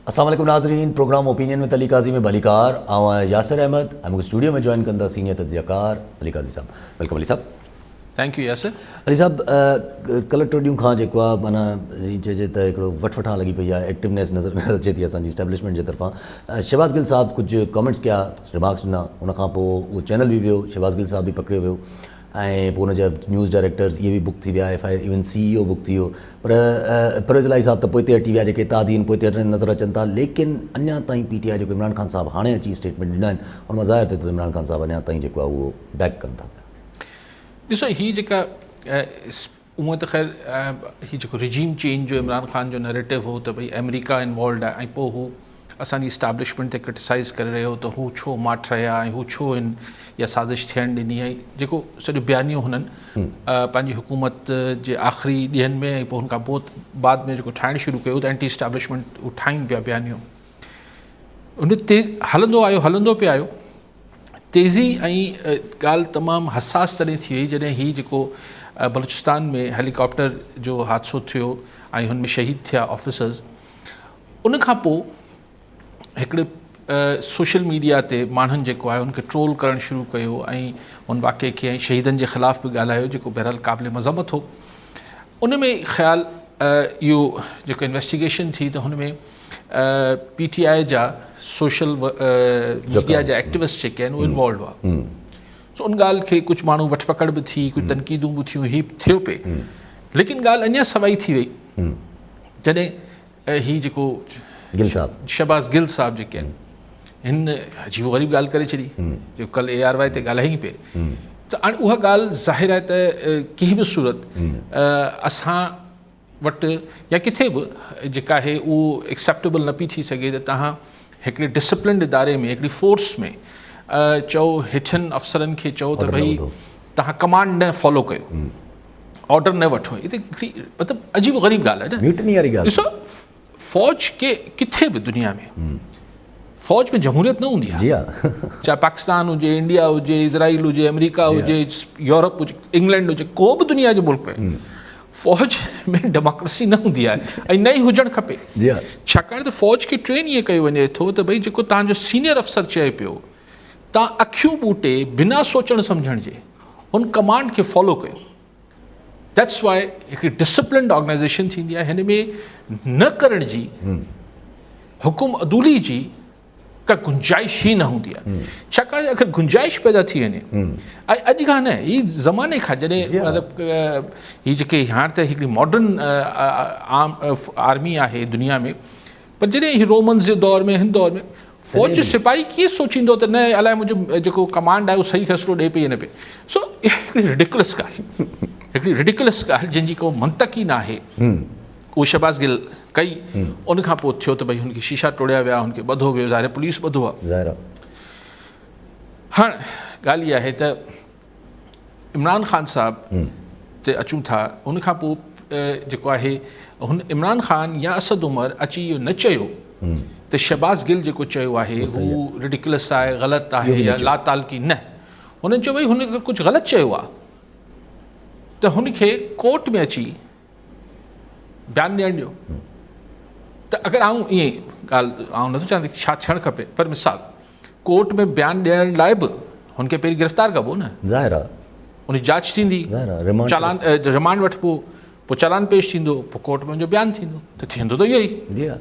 السلام عليڪم ناظرين programme opinion with Ali Qazi ۾ ڀليڪار آئون آهيان ياسر احمد ۽ مونکي اسٽوڊيو ۾ جوائن ڪندا سينيئر تجزيه ڪار علي قاضي صاحب welcome Ali صاحب. Thank you Yasir. Ali صاحب ڪلهه ٽو ڏينهن کان جيڪو آهي معنيٰ ائين چئجي ته هڪڙو وٺ وٺان لڳي پئي آهي ايڪٽونيس نظر ۾ اچي ٿي اسان جي اسٽيبلشمينٽ جي طرفان شهباز گل صاحب ڪجهه ڪمينٽس ڪيا ريمارڪس ڏنا ان کان پوء اهو چينل به ويو شهباز گل صاحب به پڪڙيو ويو ۽ پوء ان جا نيوز ڊائريڪٽرز اهي به بڪ ٿي ويا F I even C E O book ٿي ويو پر پرويز الاهي صاحب ته پوئتي هٽي ويا جيڪي اتحادي آهن پوئتي هٽندي نظر اچن ٿا ليڪن اڃا تائين پي ٽي آء جيڪو عمران خان صاحب هاڻي اچي اسٽيٽمينٽ ڏنا آهن ان مان ظاهر ٿئي ٿو ته عمران خان صاحب اڃا تائين جيڪو آهي اهو بيڪ ڪن ٿا پيا. ڏسو هي جيڪا هونء ته خير هي جيڪو رجيم چينج جو عمران خان جو نيريٽو هو ته ڀئي آمريڪا انوالوڊ آهي ۽ پوء هو اسان جي اسٽيبلشمينٽ تي ڪرٽيسائز ڪري رهيو هو ته هو ڇو ماٺ رهيا ۽ هو ڇو هن اها سازش ٿيڻ ڏني ۽ جيڪو سڄو بيانيو هنن پنهنجي حڪومت جي آخري ڏينهن ۾ ۽ پوء هن کان پوء بعد ۾ جيڪو ٺاهڻ شروع ڪيو ته اينٽي اسٽيبلشمينٽ هو ٺاهين پيا بيانيو ان تي هلندو آيو هلندو پيو آيو تيزي ۽ ڳالهه تمام حساس تڏهن ٿي وئي جڏهن هي جيڪو بلوچستان ۾ هيليڪاپٽر جو حادثو ٿيو ۽ هن ۾ شهيد ٿيا آفيسرز ان کان پوء هڪڙي سوشل ميڊيا تي ماڻهن جيڪو آهي ان کي ٽرول ڪرڻ شروع ڪيو ۽ ان واقعي کي ۽ شهيدن جي خلاف به ڳالهايو جيڪو بهرحال قابل مذمت هو ان ۾ خيال اهو جيڪو انويسٽيگيشن ٿي ته هن ۾ پي ٽي آء جا سوشل ميڊيا جا ايڪٽيوسٽ جيڪي آهن اهي انوالوڊ هئا سو ان ڳالهه کي ڪجهه ماڻهو وٺ پڪڙ به ٿي ڪجهه تنقيدون به ٿيون هي ٿيو پئي ليڪن ڳالهه اڃا سوائي ٿي وئي جڏهن هي جيڪو گل صاحب شهباز گل صاحب جيڪي آهن هن عجيب غريب ڳالهه ڪري ڇڏي جو ڪل اي آر وائي تي ڳالهائين پئي ته هاڻي اها ڳالهه ظاهر آهي ته ڪنهن به صورت اسان وٽ يا ڪٿي به جيڪا آهي اهو ايڪسيپٽيبل نه پئي ٿي سگهي ته تهان هڪڙي ڊسپلنڊ اداري ۾ هڪڙي فورس ۾ چئو هيٺين افسرن کي چئو ته ڀئي تهان ڪمانڊ نه فالو ڪيو آرڊر نه وٺو هي ته هڪڙي مطلب عجيب غريب ڳالهه آهي نه ميوٽني واري ڳالهه ڏسو فوج کي ڪٿي به دنيا ۾ فوج ۾ جمهوريت نه هوندي آهي جي ها چاهي پاڪستان هجي انڊيا هجي اسرائيل هجي آمريڪا هجي يورپ هجي انگلينڊ هجي ڪو به دنيا جي ملڪ ۾ فوج ۾ ڊيموڪريسي نه هوندي آهي ۽ نه ئي هجڻ کپي جي ها ڇاڪاڻ ته فوج کي ٽرين ائين ڪيو وڃي ٿو ته ڀئي جيڪو تان جو سينيئر افسر چئي پيو تان اکيون ٻوٽي بنا سوچڻ سمجهڻ جي هن ڪمانڊ کي فالو ڪيو that's why هڪڙي ڊسپلنڊ آرگنائزيشن ٿيندي آهي هن ۾ نه ڪرڻ جي حڪم عدولي جي ڪا گنجائش ئي نه هوندي آهي ڇاڪاڻ اگر گنجائش پيدا ٿي وڃي ۽ اڄ کان نه هي زماني کان جڏهن مطلب هي جيڪي هاڻ ته هڪڙي ماڊرن عام آرمي آهي دنيا ۾ پر جڏهن هي رومنز جي دور ۾ هن دور ۾ فوج جو سپاهي ڪيئن سوچيندو ته نه الائي منهنجو جيڪو ڪمانڊ آهي اهو صحيح فيصلو ڏئي پئي يا نه پئي سو هڪڙي رڊيڪولس ڳالهه هڪڙي رڊيڪولس ڳالهه جنهن جي ڪو منطق ئي نه آهي اهو شهباز گل ڪئي ان کان پوء ٿيو ته ڀئي هن کي شيشا ٽوڙيا ويا هن کي ٻڌو ويو ظاهر پوليس ٻڌو آهي ظاهر آهي هاڻ ڳالهه اها آهي ته عمران خان صاحب تي اچون ٿا ان کان پوء جيڪو آهي هن عمران خان يا اسد عمر اچي اهو نه چيو ته شهباز گل جيڪو چيو آهي هو رڊيڪلس آهي غلط آهي يا لا تعلقي نه هنن چيو ڀئي هن اگر ڪجهه غلط چيو آهي ته هن کي ڪورٽ ۾ اچي بيان ڏيڻ ڏيو ته اگر آئون ائين ڳالهه آئون نٿو چاهيان ته ڇا ٿيڻ کپي پر مثال ڪورٽ ۾ بيان ڏيڻ لاء به هن کي پهرين گرفتار ڪبو نه. ظاهر آ. ان جي جاچ ٿيندي. ظاهر آ ريمانڊ چالان ريمانڊ وٺبو پوء چالان پيش ٿيندو پوء ڪورٽ ۾ ان جو بيان ٿيندو ته ٿيندو ته اهو ئي. جي ها.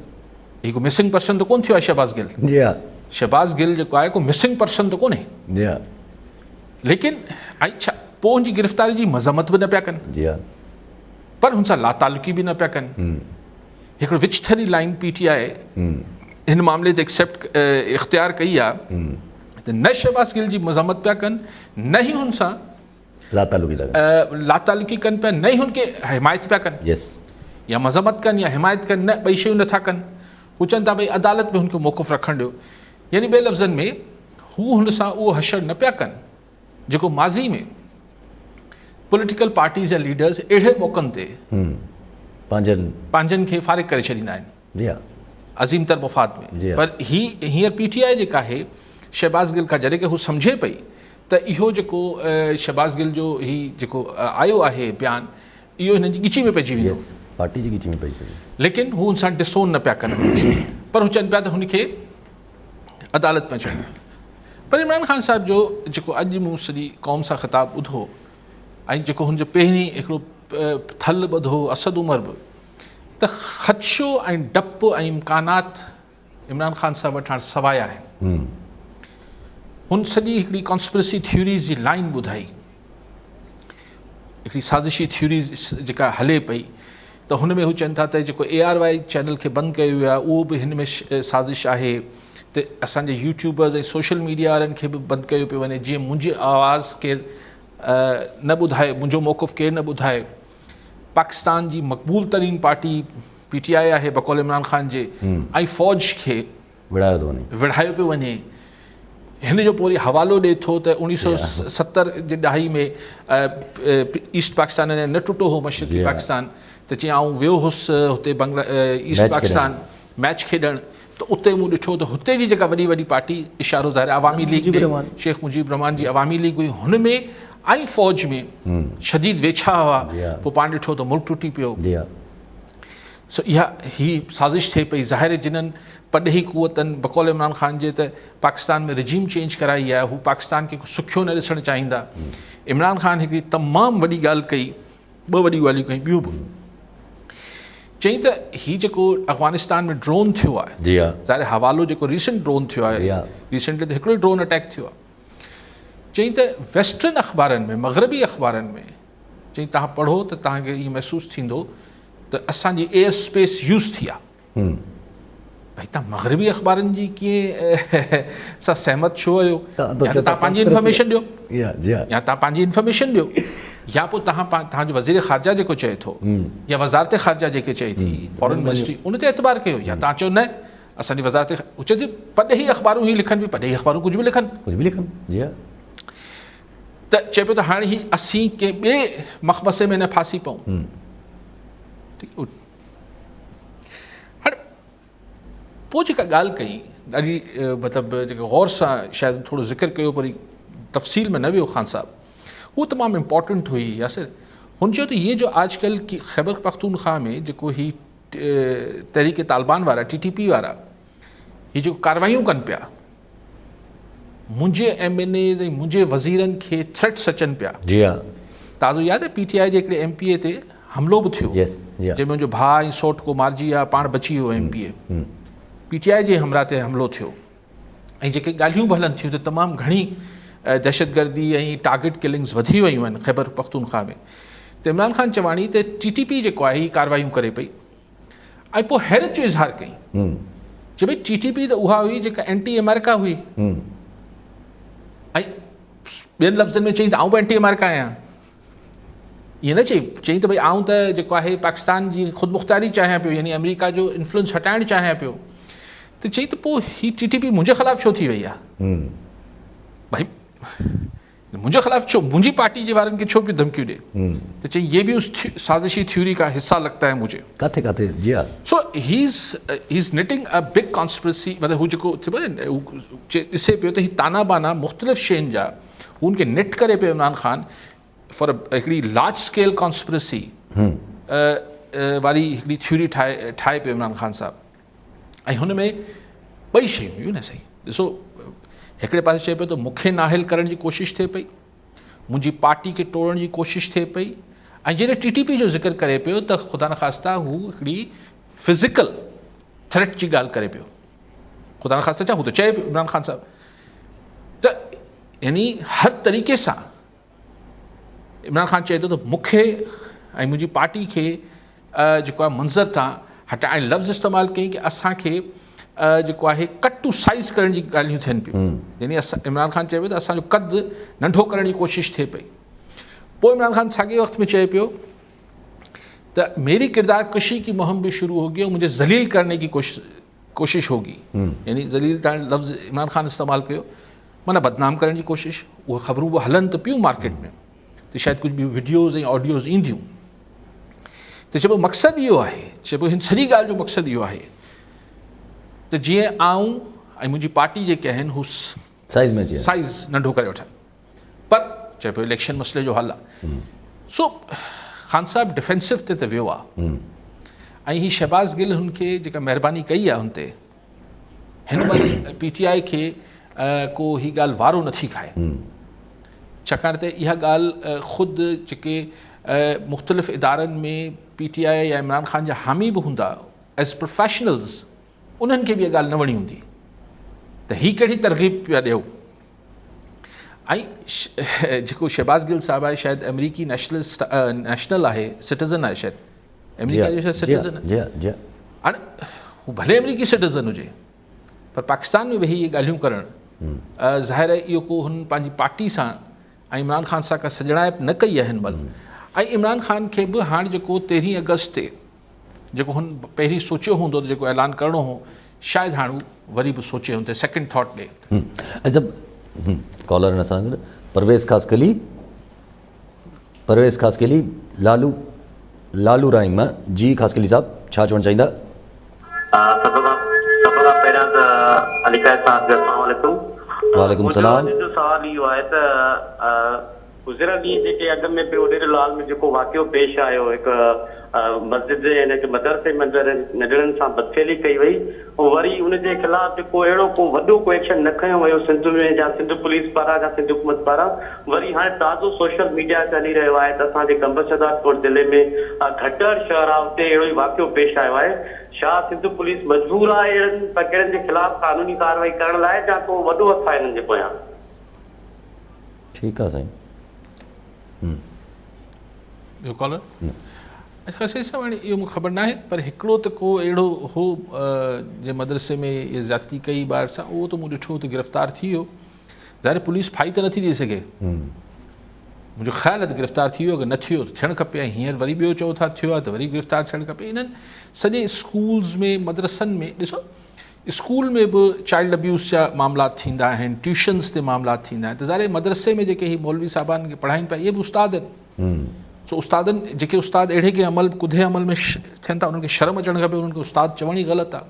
هي ڪو مسنگ پرسن ته ڪون ٿيو آهي شهباز گل. جي ها. شهباز گل جيڪو آهي ڪو مسنگ پرسن ته ڪونهي. جي ها. ليڪن ۽ ڇا پوء ان جي گرفتاري جي مذمت به نه پيا ڪن. جي ها. پر هن سان لاتعلقي به نه پيا ڪن. هڪڙو وچٿري لائين پي ٽي آء هن معاملي تي ايڪسيپٽ اختيار ڪئي آ ته نه شهباز گل جي مذمت پيا ڪن نه ئي هن سان لاتعلقي ٿا ڪن لاتعلقي ڪن پيا نه ئي هن کي حمايت پيا ڪن يس يا مذمت ڪن يا حمايت ڪن نه ٻئي شيون نٿا ڪن هو چون ٿا ڀئي عدالت ۾ هن کي موقف رکڻ ڏيو يعني ٻئي لفظن ۾ هو هن سان اهو حشر نه پيا ڪن جيڪو ماضي ۾ پوليٽيڪل پارٽيز جا ليڊرز اهڙي موقعن تي پنهنجن پنهنجن کي فارغ ڪري ڇڏيندا آهن جي ها عظيم تر مفاد ۾ جي پر هي هينئر پي ٽي آء جيڪا آهي شهباز گل کان جڏهن هو سمجهي پئي ته اهو جيڪو شهباز گل جو هي جيڪو آيو آهي بيان اهو هنن جي ڳچي ۾ پئجي ويندو پارٽي جي ڳچي ۾ پئجي ويندو ليڪن هو ان سان ڊسون نه پيا ڪن پر هو چون پيا ته هن کي عدالت ۾ اچڻ پر عمران خان صاحب جو جيڪو اڄ مون سڄي قوم سان خطاب ٻڌو ۽ جيڪو هن جو پهرين هڪڙو ٿل ٻڌو اسد عمر به ته خدشو ۽ ڊپ ۽ امڪانات عمران خان صاحب وٽ هاڻ سواء آهن. هن سڄي هڪڙي ڪانسپرسي ٿيوريز جي لائن ٻڌائي، هڪڙي سازشي ٿيوريز جيڪا هلي پئي ته هن ۾ هو چون ٿا ته جيڪو اي آر وائي چينل کي بند ڪيو ويو آهي اهو به هن ۾ سازش آهي ته اسان جي يوٽيوبرز ۽ سوشل ميڊيا وارن کي به بند ڪيو پيو وڃي جيئن منهنجي آواز ڪير نه ٻڌائي، منهنجو موقف ڪير نه ٻڌائي. پاڪستان جي مقبول ترين پارٽي پي ٽي آء آهي بقول عمران خان جي ۽ فوج کي وڙهايو ٿو وڃي وڙهايو پيو وڃي هن جو پوري حوالو ڏي ٿو ته 1970 جي ڏهائي ۾ ايسٽ پاڪستان نه ٽٽو هو مشرقي پاڪستان ته چي آئون ويو هوس هتي بنگلا ايسٽ پاڪستان ميچ کيڏڻ ته اتي مون ڏٺو ته هتي جي جيڪا وڏي وڏي پارٽي اشارو ظاهر عوامي ليگ ڏي شيخ مجيب الرحمان جي عوامي ليگ هئي هن ۾ ۽ فوج ۾ شديد ويڇا هئا پوء پاڻ ڏٺو ته ملڪ ٽٽي پيو سو اها هي سازش ٿئي پئي ظاهر جنن پرڏيهي قوتن بقول عمران خان جي ته پاڪستان ۾ رجيم چينج ڪرائي آهي هو پاڪستان کي سکيو نه ڏسڻ چاهيندا عمران خان هڪڙي تمام وڏي ڳالهه ڪئي ٻه وڏيون ڳالهيون ڪيون ٻيون به چئي ته هي جيڪو افغانستان ۾ ڊرون ٿيو آهي جي ها ظاهر حوالو جيڪو ريسنٽ ڊرون ٿيو آهي ريسنٽلي ته هڪڙو ئي ڊرون اٽيڪ ٿيو آهي چئي ته ويسٽرن اخبارن ۾ مغربي اخبارن ۾ چئي تهان پڙهو ته تهان کي ائين محسوس ٿيندو ته اسان جي ايئر اسپيس يوز ٿي آهي ڀئي تهان مغربي اخبارن جي ڪيئن سان سهمت ڇو آهيو يا ته تهان پنهنجي انفارميشن ڏيو يا تهان پنهنجي انفارميشن ڏيو يا پوء تهان تهان جو وزير خارجه جيڪو چئي ٿو يا وزارت خارجه جيڪي چئي ٿي فارن منسٽري ان تي اعتبار ڪيو يا تهان چئو نه اسان جي وزارت چئي ٿي پرڏيهي اخبارون هي لکن پيون پرڏيهي اخبارون ڪجهه به لکن ڪجهه به لکن جي ها ته چئي پيو ته هاڻي هي اسين ڪنهن ٻئي مخمصي ۾ نه ڦاسي پئون ٺيڪ هاڻي پوء جيڪا ڳالهه ڪئي ڏاڍي مطلب جيڪا غور سان شايد ٿورو ذڪر ڪيو پر تفصيل ۾ نه ويو خان صاحب هو تمام امپورٽنٽ هئي ياسر هن چيو ته هي جو آج ڪل خيبر پختونخوا ۾ جيڪو هي تحريڪ طالبان وارا ٽي ٽي پي وارا هي جيڪو ڪاروايون ڪن پيا منهنجي ايم اين ايز ۽ منهنجي وزيرن کي ٿريٽس اچن پيا. جي ها. تازو ياد آهي پي ٽي آء جي هڪڙي ايم پي اي تي حملو به ٿيو. يس جي ها. جنهن ۾ منهنجو ڀاء ۽ سوٽ ڪو مارجي ويا پاڻ بچي ويو M P A. P T I جي همراهه تي حملو ٿيو ۽ جيڪي ڳالهيون به هلن ٿيون ته تمام گهڻي دهشتگردي ۽ ٽارگيٽ ڪلنگز وڌي ويون آهن خيبر پختونخوا ۾ ته عمران خان چواڻي ته ٽي ٽي پي جيڪو آهي هي ڪاروايون ڪري پئي ۽ پوء حيرت جو اظهار ڪيائين چي ڀئي ٽي ٽي پي ته اها هئي جيڪا اينٽي آمريڪا هئي ۽ ٻين لفظن ۾ چئي ته آئون به اينٽي آمريڪا آهيان ائين نه چئي چئي ته ڀئي آئون ته جيڪو آهي پاڪستان جي خودمختياري چاهيان پيو يعني آمريڪا جو انفلوئنس هٽائڻ چاهيان پيو ته چئي ته پوء هي ٽي ٽي پي منهنجي خلاف ڇو ٿي وئي آهي ڀئي منهنجي خلاف ڇو منهنجي پارٽي جي وارن کي ڇو پيو ڌمڪيون ڏي ته چئي يي به اس سازشي ٿيوري کا حصا لگتا هي مجهي ڪاٿي ڪاٿي جي ها so he is he is knitting a big conspiracy مطلب هو جيڪو ٿيو نه هو ڏسي پيو ته هي تانا بانا مختلف شين جا هو ان کي نٽ ڪري پيو عمران خان فار هڪڙي لارج اسڪيل ڪانسپرسي واري هڪڙي ٿيوري ٺاهي ٺاهي پيو عمران خان صاحب ۽ هن ۾ ٻئي شيون هيون نه سائين ڏسو هڪڙي پاسي چئي پيو ته مون کي نااهل ڪرڻ جي ڪوشش ٿئي پئي منهنجي پارٽي کي ٽوڙڻ جي ڪوشش ٿئي پئي ۽ جڏهن ٽي ٽي پي جو ذڪر ڪري پيو ته خدا نخواسته هو هڪڙي فزيڪل ٿريٽ جي ڳالهه ڪري پيو خدا نخواسته ڇا هو ته چئي پيو عمران خان صاحب ته يعني هر طريقي سان عمران خان چئي ٿو ته مون کي ۽ منهنجي پارٽي کي جيڪو آهي منظر تان هٽائڻ لفظ استعمال ڪيائين ڪي اسان کي جيڪو آهي ڪٽ ٽو سائز ڪرڻ جي ڳالهيون ٿين پيون يعني عمران خان چئي پيو ته اسان جو قد ننڍو ڪرڻ جي ڪوشش ٿئي پئي پوء عمران خان ساڳي وقت ۾ چئي پيو ته ميري ڪردار ڪشي ڪي مهم به شروع هوگي اور مجھي ذليل ڪرڻي ڪي ڪوشش ڪوشش هوگي يعني ذليل تان لفظ عمران خان استعمال ڪيو معنيٰ بدنام ڪرڻ جي ڪوشش اهي خبرون به هلن ته پيون مارڪيٽ ۾ ته شايد ڪجهه ٻيون وڊيوز ۽ آڊيوز اينديون ته چئبو مقصد اهو آهي چئبو هن سڄي ڳالهه جو مقصد اهو آهي ته جيئن آئون ۽ منهنجي پارٽي جيڪي آهن هو سائز ۾ اچي سائز ننڍو ڪري وٺن پر چئبو اليڪشن مسئلي جو حل آهي سو خان صاحب ڊفينسو تي ته ويو آهي ۽ هي شهباز گل هن کي جيڪا مهرباني ڪئي آهي هن تي هن مهل پي ٽي آء کي ڪو هي ڳالهه وارو نٿي کائي ڇاڪاڻ ته اها ڳالهه خود جيڪي مختلف ادارن ۾ پي ٽي آء يا عمران خان جا حامي به هوندا ايز پروفيشنلز انهن کي به اها ڳالهه نه وڻي هوندي ته هي ڪهڙي ترغيب پيا ڏيو ۽ جيڪو شهباز گل صاحب آهي شايد آمريڪي نيشنلسٽ نيشنل آهي سٽيزن آهي شايد آمريڪا جو شايد سٽيزن جي جي هاڻي هو ڀلي آمريڪي سٽيزن هجي پر پاڪستان ۾ ويهي اهي ڳالهيون ڪرڻ ظاهر آهي اهو ڪو هن پنهنجي پارٽي سان ۽ عمران خان سان ڪا سڄڻائپ نه ڪئي آهي هن مهل ۽ عمران خان کي به هاڻ جيڪو تيرهين اگست تي جيڪو هن پهرين سوچيو هوندو ته جيڪو اعلان ڪرڻو هو شايد هاڻ هو وري به سوچي هن تي سيڪنڊ ٿاٽ ڏي. اچا ڪالر آهن اسان گڏ پرويز خاصخيلي پرويز خاصخيلي لالو لالو رائنگ مان جي خاصخيلي صاحب ڇا چوڻ چاهيندا. سڀ کان سڀ کان پهريان ته علي قائد صاحب کي السلام عليڪم. وعليڪم السلام. منهنجو اڄ جو سوال اهو آهي ته گذريل ڏينهن جيڪي اڳ ۾ به اڏيري لال ۾ جيڪو واقعو پيش آيو هڪ مسجد جي يعني هڪ مدرسي ۾ اندر ننڍڙن سان بدفعلي ڪئي وئي وري ان جي خلاف به ڪو اهڙو ڪو وڏو ڪو ايڪشن نه کنيو ويو سنڌ ۾ يا سنڌ پوليس پاران يا سنڌ حڪومت پاران وري هاڻي تازو سوشل ميڊيا تي هلي رهيو آهي ته اسان جي قمبرشهدادڪوٽ ضلعي ۾ گهٽهڙ شهر آهي اتي اهڙو ئي واقعو پيش آيو آهي ڇا سنڌ پوليس مجبور آهي اهڙن پڪڙن جي خلاف قانوني ڪارروائي ڪرڻ لاء يا ڪو وڏو هٿ آهي انهن جي پويان. ٺيڪ آ سائين. ٻيو ڪالر اڇا سائين صاحب هاڻي اهو مونکي خبر ناهي پر هڪڙو ته ڪو اهڙو هو جنهن مدرسي ۾ اها زيادتي ڪئي ٻار سان اهو ته مون ڏٺو ته گرفتار ٿي ويو ظاهر پوليس ڦاهي ته نٿي ڏئي سگهي منهنجو خيال آهي ته گرفتار ٿي ويو اگر نه ٿيو ته ٿيڻ کپي ۽ هينئر وري ٻيو چئو ٿا ٿيو آهي ته وري گرفتار ٿيڻ کپي انهن سڄي اسڪولز ۾ مدرسن ۾ ڏسو اسڪول ۾ به چائلڊ ابيوز جا معاملات ٿيندا آهن، ٽيوشنز تي معاملات ٿيندا آهن ته ظاهر آهي مدرسي ۾ جيڪي هي مولوي صاحبان کي پڙهائين پيا اهي به استاد آهن سو استادن جيڪي استاد اهڙي ڪنهن عمل ڪڌي عمل ۾ ٿين ٿا انهن کي شرم اچڻ کپي انهن کي استاد چوڻ ئي غلط آهي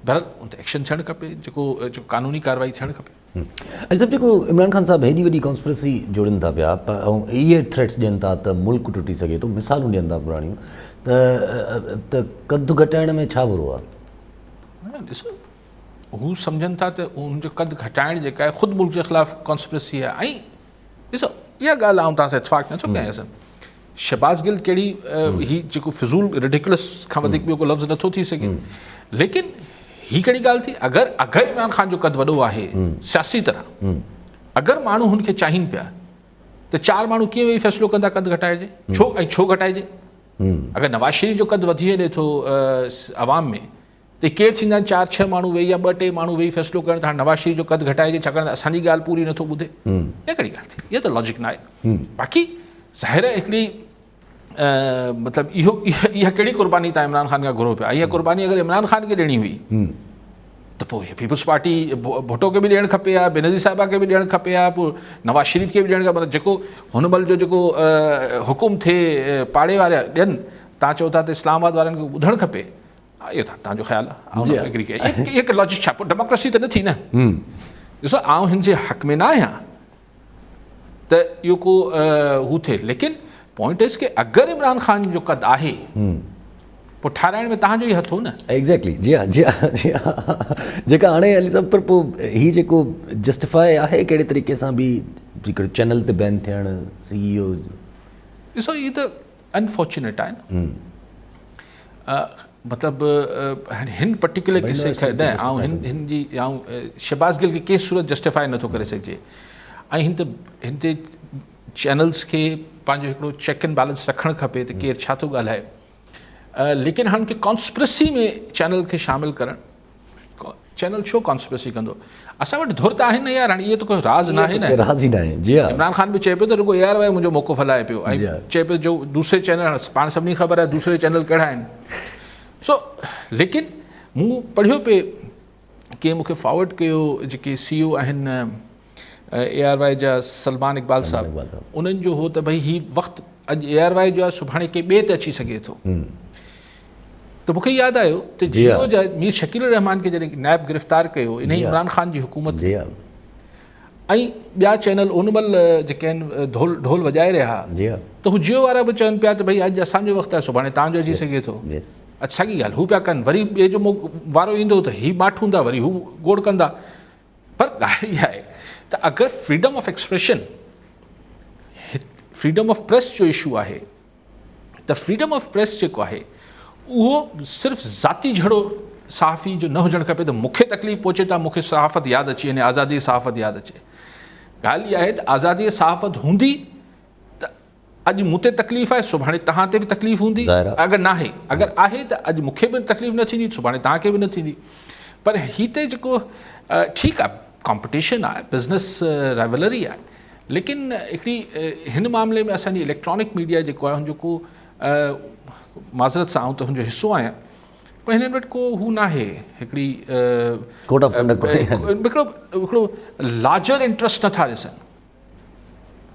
بهرحال ان تي ايڪشن ٿيڻ کپي جيڪو قانوني ڪارروائي ٿيڻ کپي. علي صاحب جيڪو عمران خان صاحب هيڏي وڏي ڪانسپرسي جوڙين ٿا پيا ۽ اهي ٿريٽس ڏين ٿا ته ملڪ ٽٽي سگهي ٿو مثالون ڏين ٿا پراڻيون ته ته قد گهٽائڻ ۾ ڇا برو آهي؟ نه ڏسو هو سمجهن ٿا ته ان جو قد گهٽائڻ جيڪا آهي خود ملڪ جي خلاف ڪانسپرسي آهي ۽ ڏسو اها ڳالهه آئون توهان سان اتفاق نٿو ڪيان اصل شهباز گل ڪهڙي هي جيڪو فضول رڊيڪولس کان وڌيڪ ٻيو ڪو لفظ نٿو ٿي سگهي ليڪن هي ڪهڙي ڳالهه ٿي اگر اگر عمران خان جو قد وڏو آهي سياسي طرح اگر ماڻهو هن کي چاهين پيا ته چار ماڻهو ڪيئن ويهي فيصلو ڪندا قد گهٽائجي ڇو ۽ ڇو گهٽائجي اگر نواز شريف جو قد وڌي وڃي ٿو عوام ۾ ته ڪير ٿيندا آهن چار ڇهه ماڻهو ويهي يا ٻه ٽي ماڻهو ويهي فيصلو ڪرڻ ته هاڻي نواز شريف جو قد گهٽائجي ڇاڪاڻ ته اسان جي ڳالهه پوري نٿو ٻڌي اها ڪهڙي ڳالهه ٿي اها ته لاجڪ نه آهي باقي ظاهر آهي هڪڙي مطلب اهو اها ڪهڙي قرباني تان عمران خان کان گهرو پيا اها قرباني اگر عمران خان کي ڏيڻي هئي ته پوء پيپلز پارٽي ڀٽو کي به ڏيڻ کپي ها بينظير صاحبه کي به ڏيڻ کپي ها پوء نواز شريف کي به ڏيڻ کپي جيڪو هن مهل جو جيڪو حڪم ٿئي پاڙي وارا ڏين تان چئو ٿا ته اسلام آباد وارن کي ٻڌڻ کپي اهو ته توهان جو خيال آهي آئون نٿو ايگري ڪيان اهي هڪ لاجڪ ڇا پوء ڊيموڪريسي ته نه ٿي نه ڏسو آئون هن جي حق ۾ نه آهيان ته اهو ڪو هو ٿئي ليڪن پوائنٽ از ڪي اگر عمران خان جو قد آهي پوء ٺاراهڻ ۾ توهان جو ئي هٿ هو نه. ايگزيڪٽلي جي ها جي ها جي ها جيڪا هاڻي علي صاحب پر پوء هي جيڪو جسٽيفائي آهي ڪهڙي طريقي سان به جيڪو چينل تي بين ٿيڻ سي اي او. ڏسو هي ته انفارچونيٽ آهي نه مطلب هن پرٽيڪولر قصي کي نه آئون هن هن جي آئون شهباز گل کي ڪنهن صورت جسٽيفائي نٿو ڪري سگهجي ۽ هن ته هن تي چينلز کي پنهنجو هڪڙو چيڪ اينڊ بيلنس رکڻ کپي ته ڪير ڇا ٿو ڳالهائي ليڪن هاڻ کي ڪانسپرسي ۾ چينل کي شامل ڪرڻ چينل ڇو ڪانسپرسي ڪندو اسان وٽ ڌر ته آهن نه يار هاڻي اهو ته ڪو راز ناهي نه راز ئي ناهي جي ها عمران خان به چئي پيو ته رڳو اي آر وائي منهنجو موقف هلائي پيو ۽ چئي پيو جو دوسري چينل پاڻ سڀني خبر آهي دوسري چينل ڪهڙا آهن سو ليڪن مون پڙهيو پئي ڪي مون کي فارورڊ ڪيو جيڪي سي او آهن اي آر وائي جا سلمان اقبال صاحب انهن جو هو ته ڀئي هي وقت اڄ اي آر وائي جو آهي سڀاڻي ڪنهن ٻئي تي اچي سگهي ٿو ته مون کي ياد آيو ته جيو جا مير شڪيل الرحمان کي جڏهن نيب گرفتار ڪيو انهي عمران خان جي حڪومت ۽ ٻيا چينل ان مهل جيڪي آهن ڍول ڍول وڄائي رهيا ته هو جيو وارا به چون پيا ته ڀئي اڄ اسان جو وقت آهي سڀاڻي تان جو اچي سگهي ٿو. اڄ ساڳي ڳالهه هو پيا ڪن، وري ٻئي جو وارو ايندو ته هي ماٺ هوندا، وري هو گوڙ ڪندا. پر ڳالهه اها آهي ته اگر freedom of expression, freedom of press جو اشو آهي ته فريڊم آف پريس جيڪو آهي اهو صرف ذاتي جھڙو صحافي جو نه هجڻ کپي ته مون کي تڪليف پهچي ته مون کي صحافت ياد اچي وڃي، آزادي صحافت ياد اچي. ڳالهه اها آهي ته آزادي صحافت هوندي ته اڄ مون تي تڪليف آهي سڀاڻي توهان تي به تڪليف هوندي، اگر ناهي، اگر آهي ته اڄ مون کي به تڪليف نه ٿيندي سڀاڻي توهان کي به نه ٿيندي. پر هي ته جيڪو ٺيڪ آهي ڪامپٽيشن آهي، بزنس رائولري آهي، ليڪن هڪڙي هن معاملي ۾ اسان جي اليڪٽرانڪ ميڊيا جيڪو آهي ان جو ڪو معذرت سان آئون ته هن جو حصو آهيان پر هنن وٽ ڪو هو ناهي هڪڙي ڪوڊ آف ڪنڊڪٽ هڪڙو هڪڙو لارجر انٽرسٽ نٿا ڏسن،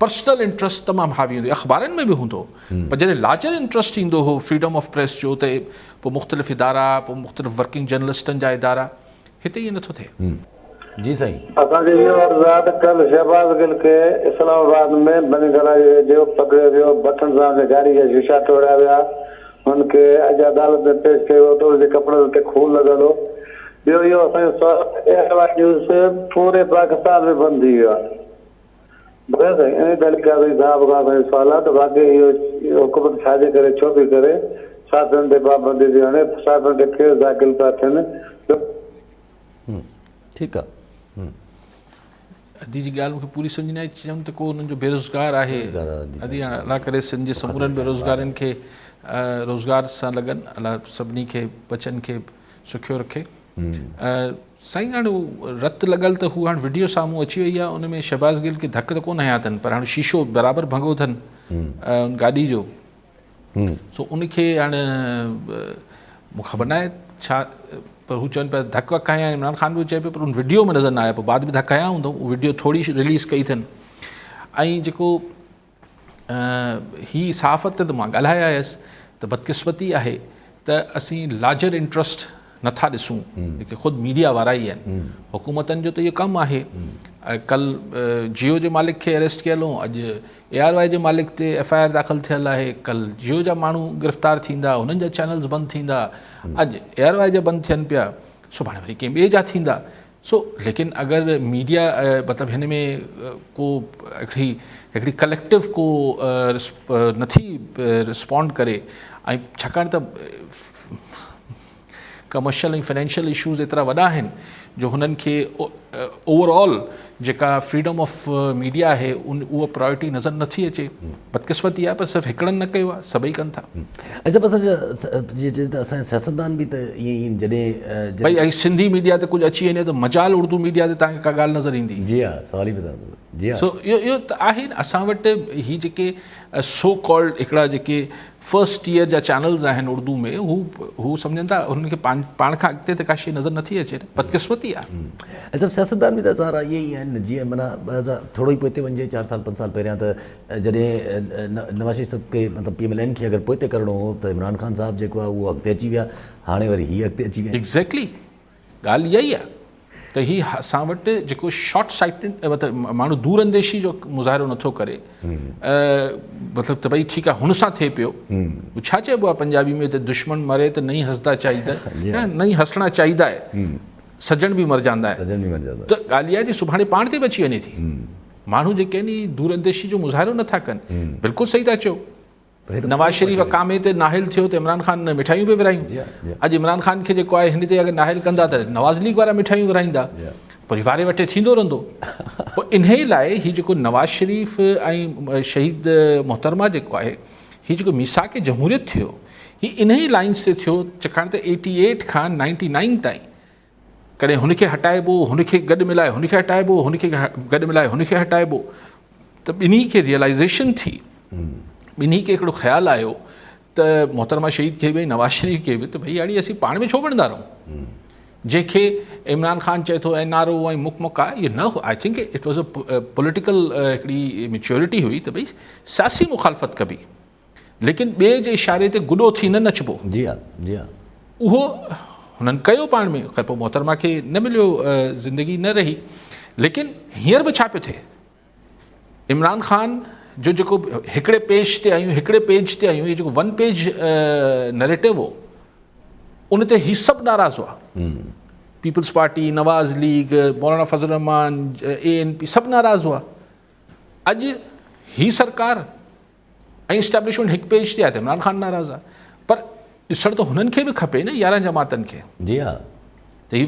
پرسنل انٽرسٽ تمام حاوي هوندو اخبارن ۾ به هوندو پر جڏهن لارجر انٽرسٽ ايندو هو فريڊم آف پريس جو ته پوء مختلف ادارا پوء مختلف ورڪنگ جرنلسٽن جا ادارا هتي ائين نٿو ٿئي. جي سائين. اسان جو اهو عرض آهي ته ڪلهه شهباز گل کي اسلام آباد ۾ بني گلا جي ويجهو پڪڙيو ويو، بٽن سان ان جي گاڏي جا شيشا ٽوڙيا ويا، هن کي اڄ عدالت ۾ پيش ڪيو ويو ته ان جي ڪپڙن تي خون لڳل هو. ٻيو اهو اسان جو سوال ته اي آر وائي نيوز پوري پاڪستان ۾ بند ٿي ويو آهي. ٻڌايو سائين انهي تعلق کان سائين صاحب کان اسان جو سوال آهي ته واقعي اهو حڪومت ڇا جي ڪري ڇو پئي ڪري صحافين تي پابندي ٿي هڻي صحافين تي ڪيس داخل پيا ٿين ڇو ٺيڪ آ. ادي جي ڳالهه مونکي پوري سمجهه نه آئي چيم ته ڪو انهن جو بيروزگار آهي ادي هاڻي الله ڪري سنڌ جي سمورن بيروزگارن کي روزگار سان لڳن الله سڀني کي بچن کي سکيو رکي سائين هاڻي رت لڳل ته هو هاڻي وڊيو سامهون اچي وئي آهي ان ۾ شهباز گل کي ڌڪ ته ڪونه هنيا اٿن پر هاڻي شيشو برابر ڀڳو اٿن ان گاڏي جو سو ان کي هاڻي مون خبر ناهي ڇا پر هو چون پيا ڌڪ وڪ هنيا عمران خان به چئي پيو پر ان وڊيو ۾ نظر نه آيو پوء بعد ۾ ڌڪ هنيا هوندو اهو وڊيو ٿوري رليز ڪئي اٿن ۽ جيڪو هي صحافت تي ته مان ڳالهائي آيس ته بدقسمتي آهي ته اسين لارجر انٽرسٽ نٿا ڏسون جيڪي خود ميڊيا وارا ئي آهن حڪومتن جو ته اهو ڪم آهي ڪل جيو جي مالڪ کي اريسٽ ڪيل هو اڄ اي آر وائي جي مالڪ تي ايف I R داخل ٿيل آهي ڪل جيو جا ماڻهو گرفتار ٿيندا انهن جا چينلز بند ٿيندا اڄ اي آر وائي جا بند ٿين پيا سڀاڻي وري ڪنهن ٻئي جا ٿيندا سو ليڪن اگر ميڊيا مطلب هن ۾ ڪو هڪڙي هڪڙي ڪليڪٽو ڪو نٿي رسپونڊ ڪري ۽ ڇاڪاڻ ته ڪمرشل ۽ فنانشل اشوز ايترا وڏا آهن جو هنن کي اوور آل جيڪا فريڊم آف ميڊيا آهي ان اها پرائرٽي نظر نٿي اچي بدقسمتي آهي پر صرف هڪڙن نه ڪيو آهي سڀئي ڪن ٿا. اچا بس جي چئجي ته اسان جا سياستدان به ته ائين ئي آهن جڏهن ڀئي ۽ سنڌي ميڊيا تي ڪجهه اچي وڃي ته مجال اردو ميڊيا تي توهان کي ڪا ڳالهه نظر ايندي. جي ها سوال ئي پيدا نه ٿو جي ها. سو اهو اهو ته آهي نه اسان وٽ هي جيڪي سو ڪالڊ هڪڙا جيڪي فرسٽ ٽيئر جا چينلز آهن اردو ۾ هو هو سمجهن ٿا هنن کي پاڻ پاڻ کان اڳتي ته ڪا شيء نظر نٿي اچي نه بدقسمتي آهي. ۽ سڀ سياستدان به ته سارا اهي ئي آهن نه جيئن معنيٰ 2000 ٿورو ئي پوئتي وڃجي چار سال پنج سال پهريان ته جڏهن نواز شريف صاحب کي مطلب پي ايم ايل اين کي اگر پوئتي ڪرڻو هو ته عمران خان صاحب جيڪو آهي اهو اڳتي اچي ويا هاڻي وري هي اڳتي اچي ويا آهن. ايگزيڪٽلي ڳالهه اها ئي آهي ته هي اسان وٽ جيڪو شارٽ سائيٽڊ مطلب ماڻهو دور انديشي جو مظاهرو نٿو ڪري مطلب ته ڀئي ٺيڪ آهي هن سان ٿئي پيو ڇا چئبو آهي پنجابي ۾ ته دشمن مري ته نئي هسدا چاهيدا نئي هسڻا چاهيدا آهي سجڻ به مرجاندا آهن ته ڳالهه اها آهي سڀاڻي پاڻ تي به اچي وڃي ٿي ماڻهو جيڪي آهن دور انديشي جو مظاهرو نٿا ڪن بلڪل صحيح ٿا چئو نواز شريف اقامي تي نااهل ٿيو ته عمران خان مٺايون به ورهايون اڄ عمران خان کي جيڪو آهي هن تي اگر نااهل ڪندا ته نواز ليگ وارا مٺايون ورهائيندا پر واري وٽي ٿيندو رهندو پوء انهي لاء هي جيڪو نواز شريف ۽ شهيد محترمه جيڪو آهي هي جيڪو ميثاق جمهوريت ٿيو هي انهي لائنس تي ٿيو ڇاڪاڻ ته ايٽي ايٽ کان نائنٽي نائن تائين ڪڏهن هن کي هٽائبو، هن کي گڏ ملائي هن کي هٽائبو، هن کي گڏ ملائي هن کي هٽائبو ته ٻنهي کي ريئلائزيشن ٿي، ٻنهي کي هڪڙو خيال آيو ته محترمه شهيد کي به ۽ نواز شريف کي به ته ڀئي اڙي اسين پاڻ ۾ ڇو وڙهندا رهون جنهن کي عمران خان چئي ٿو اين آر او ۽ مڪ مڪ آهي اهو نه هو I think it was a political هڪڙي ميچورٽي هئي ته ڀئي سياسي مخالفت ڪبي ليڪن ٻئي جي اشاري تي گڏو ٿي نه نچبو. جي ها جي ها. اهو هنن ڪيو پاڻ ۾ خير پوء محترمه کي نه مليو زندگي نه رهي ليڪن هينئر به ڇا پيو ٿئي عمران خان جو جيڪو هڪڙي پيج تي آيون هڪڙي پيج تي آيون هي جيڪو ون پيج نريٽو هو ان تي هي سڀ ناراض هئا. Peoples party, Nawaz league, Maulana Fazl ur Rehman, A N P سڀ ناراض هئا. اڄ هي سرڪار ۽ اسٽيبلشمينٽ هڪ پيج تي آهي ته عمران خان ناراض آهي پر ڏسڻ ته هنن کي به کپي نه 11 جماعتن کي. جي ها. ته هي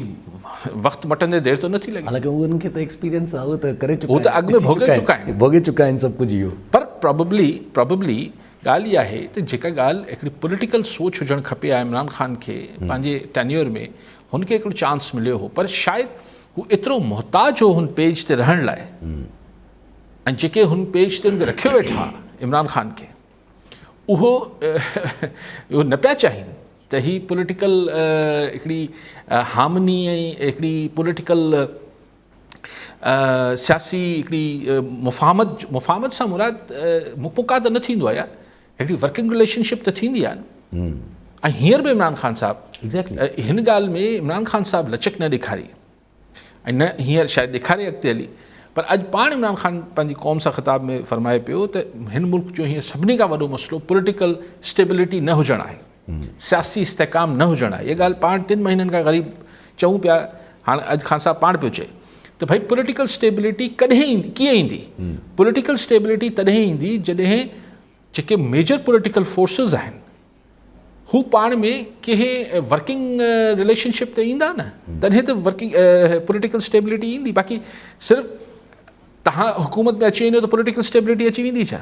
وقت مٽندي دير ته نٿي لڳي. حالانڪه انهن کي ته ايڪسپيرينس آهي اهي ته ڪري چڪا آهن. هو ته اڳ ۾ ڀوڳي چڪا آهن. ڀوڳي چڪا آهن سڀ ڪجهه اهو. پر پراببلي پراببلي ڳالهه اها آهي ته جيڪا ڳالهه هڪڙي پوليٽيڪل سوچ هجڻ کپي ها عمران خان کي پنهنجي ٽينيور ۾ هن کي هڪڙو چانس مليو هو پر شايد هو ايترو محتاج هو هن پيج تي رهڻ لاء ۽ جيڪي هن پيج تي هن کي رکيو ويٺا عمران خان کي اهو اهو نه پيا چاهين ته هي پوليٽيڪل هڪڙي هارمني ۽ هڪڙي پوليٽيڪل سياسي هڪڙي مفاهمت مفاهمت سان مراد مڪمڪا ته نه ٿيندو آهي يار هڪڙي ورڪنگ رليشنشپ ته ٿيندي آهي نه ۽ هينئر به عمران خان صاحب هن ڳالهه ۾ عمران خان صاحب لچڪ نه ڏيکاري ۽ نه هينئر شايد ڏيکاري اڳتي هلي پر اڄ پاڻ عمران خان پنهنجي قوم سان خطاب ۾ فرمائي پيو ته هن ملڪ جو هينئر سڀني کان وڏو مسئلو پوليٽيڪل اسٽيبلٽي نه هجڻ آهي سياسي استحڪام نه هجڻ آهي اها ڳالهه پاڻ ٽن مهينن کان غريب چئون پيا هاڻ اڄ خان صاحب پاڻ پيو چئي ته ڀئي پوليٽيڪل اسٽيبلٽي ڪڏهن ايندي ڪيئن ايندي پوليٽيڪل اسٽيبلٽي تڏهن ايندي جڏهن جيڪي ميجر پوليٽيڪل فورسز آهن هو پاڻ ۾ ڪنهن ورڪنگ رليشن شپ تي ايندا نه تڏهن ته ورڪنگ پوليٽيڪل اسٽيبلٽي ايندي باقي صرف تهان حڪومت ۾ اچي وڃو ته پوليٽيڪل اسٽيبلٽي اچي ويندي ڇا؟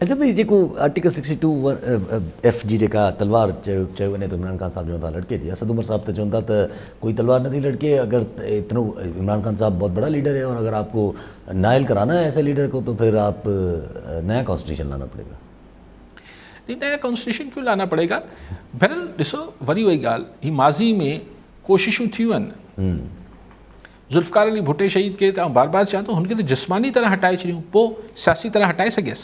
اچا ڀئي جيڪو آرٽيڪل 62 ايف جي جيڪا تلوار چيو چيو وڃي ٿو عمران خان صاحب جي مٿان لڙڪي ٿي اسد عمر صاحب ته چون ٿا ته ڪوئي تلوار نٿي لڙڪي اگر اتنو عمران خان صاحب بہت بڙا ليڊر هي اور اگر آپ کو نائل کرانا هي ايسي ليڊر کو تو پھر آپ نيا ڪانسٽيٽيوشن لانا پڙي گا. نہیں نيا ڪانسٽيٽيوشن ڪيون لانا پڙي گا بهرحال ڏسو وري اها ئي ڳالهه هي ماضي ۾ ڪوششون ٿيون آهن ذوالفقار علي ڀٽي شهيد کي ته آئون بار بار چوان ٿو هن کي ته جسماني طرح هٽائي ڇڏيون پوء سياسي طرح هٽائي سگهيس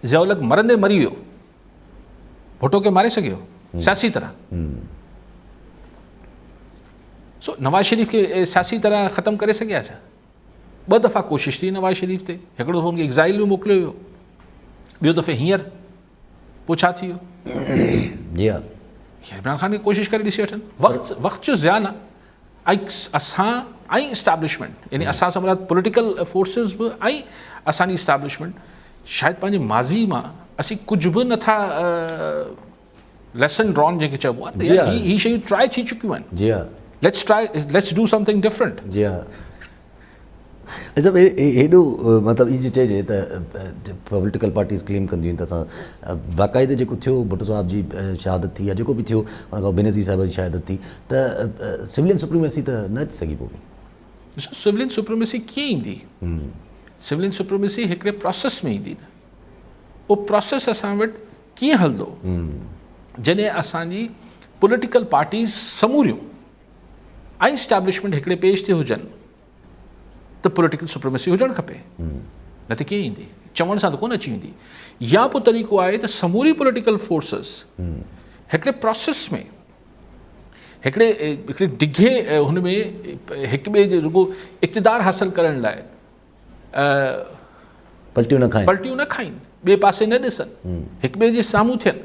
ضياء الحق مرندي مري ويو ڀٽو کي ماري سگهيو سياسي طرح سو نواز شريف کي سياسي طرح ختم ڪري سگهيا ڇا ٻه دفعا ڪوشش ٿي نواز شريف تي هڪڙو دفعو ان کي ايگزائل به موڪليو ويو ٻيو دفعي هينئر پوء ڇا ٿي ويو جي ها عمران خان کي ڪوشش ڪري ڏسي وٺن وقت وقت جو زيان آهي ۽ اسان ۽ اسٽيبلشمينٽ يعني اسان سان مراد پوليٽيڪل فورسز به ۽ اسان جي اسٽيبلشمينٽ شايد پنهنجي ماضي مان اسين ڪجهه به نٿا ليسن ڊران جنهن کي چئبو آهي ته هي هي شيون ٽرائي ٿي چڪيون آهن جي ها let's try let's do something different جي ها اچھا هيڏو مطلب اي جي چئجي ته پوليٽيڪل پارٽيز ڪليم ڪنديون آهن ته اسان باقاعده جيڪو ٿيو ڀٽو صاحب جي شهادت ٿي يا جيڪو به ٿيو ان کان بينظير صاحب جي شهادت ٿي ته سولين سپريميسي ته نه اچي سگهي پوء ڏسو سولين سپريميسي ڪيئن ايندي سولين سپريميسي هڪڙي پروسيس ۾ ايندي نه اهو پروسيس اسان وٽ ڪيئن هلندو جڏهن اسان جي پوليٽيڪل پارٽيز سموريون ۽ اسٽيبلشمينٽ هڪڙي پيج تي هجن ته پوليٽيڪل سپريميسي هجڻ کپي نه ته ڪيئن ايندي چوڻ سان ته ڪونه اچي ويندي يا پوء طريقو آهي ته سموري پوليٽيڪل فورسز هڪڙي پروسيس ۾ هڪڙي هڪڙي ڊگهي هن ۾ هڪ ٻئي جي رڳو اقتدار حاصل ڪرڻ لاء پلٽيون نه کائين پلٽيون نه کائين ٻئي پاسي نه ڏسن هڪ ٻئي جي سامهون ٿين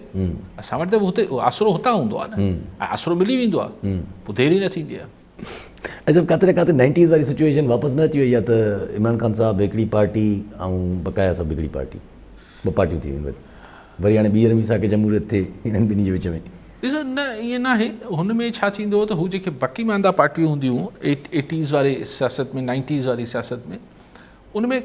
اسان وٽ ته هتي آسرو هتان هوندو آهي نه ۽ آسرو ملي ويندو آهي پوء دير ئي نه ٿيندي آهي. اچھا ڪاٿي نه ڪاٿي نائنٽيز واري سچويشن واپس نه اچي وئي آهي ته عمران خان صاحب هڪڙي پارٽي ۽ بقايا سڀ هڪڙي پارٽي ٻه پارٽيون ٿي ويون وري وري هاڻي ٻيهر ميثاق جمهوريت ٿئي هنن ٻنهي جي وچ ۾. ڏسو نه ائين ناهي هن ۾ ڇا ٿيندو هو ته هو جيڪي باقي مانده پارٽيون هونديون هيون ايٽيز واري سياست ۾ نائنٽيز واري سياست ۾ ان ۾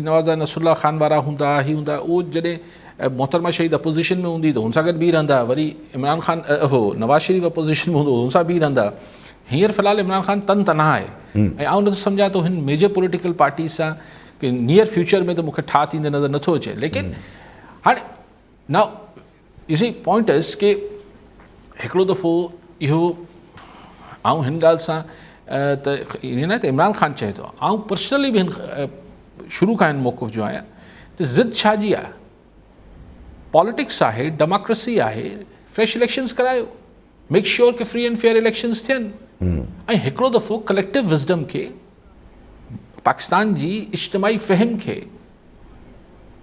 نواز نصر الله خان وارا هوندا هي هوندا اهو جڏهن محترمه شهيد اپوزيشن ۾ هوندي ته هن سان گڏ بيهي رهندا وري عمران خان هو نواز شريف اپوزيشن ۾ هوندو هن سان بيهي رهندا هينئر في الحال عمران خان تن تنها آهي ۽ آئون نٿو سمجهان ته هن ميجر پوليٽيڪل پارٽي سان نيئر فيوچر ۾ ته مونکي ٺاهه ٿيندي نظر نٿو اچي ليڪن هاڻي Now you see point is ڪي هڪڙو دفعو اهو آئون هن ڳالهه سان ته ائين نه ته عمران خان چئي ٿو آئون پرسنلي به هن شروع کان هن موقف جو آهيان ته ضد ڇا جي آهي پاليٽڪس آهي ڊيموڪريسي آهي فريش اليڪشنز ڪرايو make sure K free and fair elections ٿين ۽ هڪڙو دفعو ڪليڪٽو وزڊم کي پاڪستان جي اجتماعي فهم کي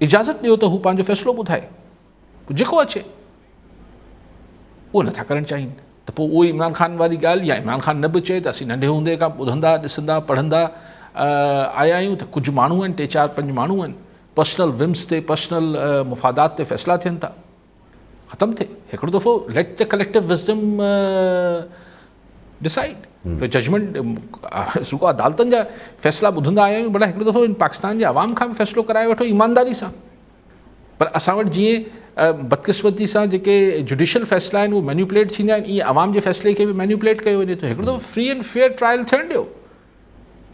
اجازت ڏيو ته هو پنهنجو فيصلو ٻڌائي جيڪو اچي. اهو نٿا ڪرڻ چاهين ته پوء اهو ئي عمران خان واري ڳالهه يا عمران خان نه به چئي ته اسين ننڍي هوندي کان ٻڌندا ڏسندا پڙهندا آيا آهيون ته ڪجهه ماڻهو آهن ٽي چار پنج ماڻهو آهن پرسنل ومس تي پرسنل مفادات تي فيصلا ٿين ٿا ختم ٿئي هڪڙو دفعو let the collective wisdom decide judgment رڳو عدالتن جا فيصلا ٻڌندا آيا آهيون ڀلا هڪڙو دفعو پاڪستان جي عوام کان به فيصلو ڪرائي وٺو ايمانداري سان پر اسان وٽ جيئن بدقسمتي سان جيڪي جڊيشل فيصلا آهن اهي مينيپوليٽ ٿيندا آهن ائين عوام جي فيصلي کي به مينيپوليٽ ڪيو وڃي ٿو هڪڙو دفعو فري اينڊ فيئر ٽرائل ٿيڻ ڏيو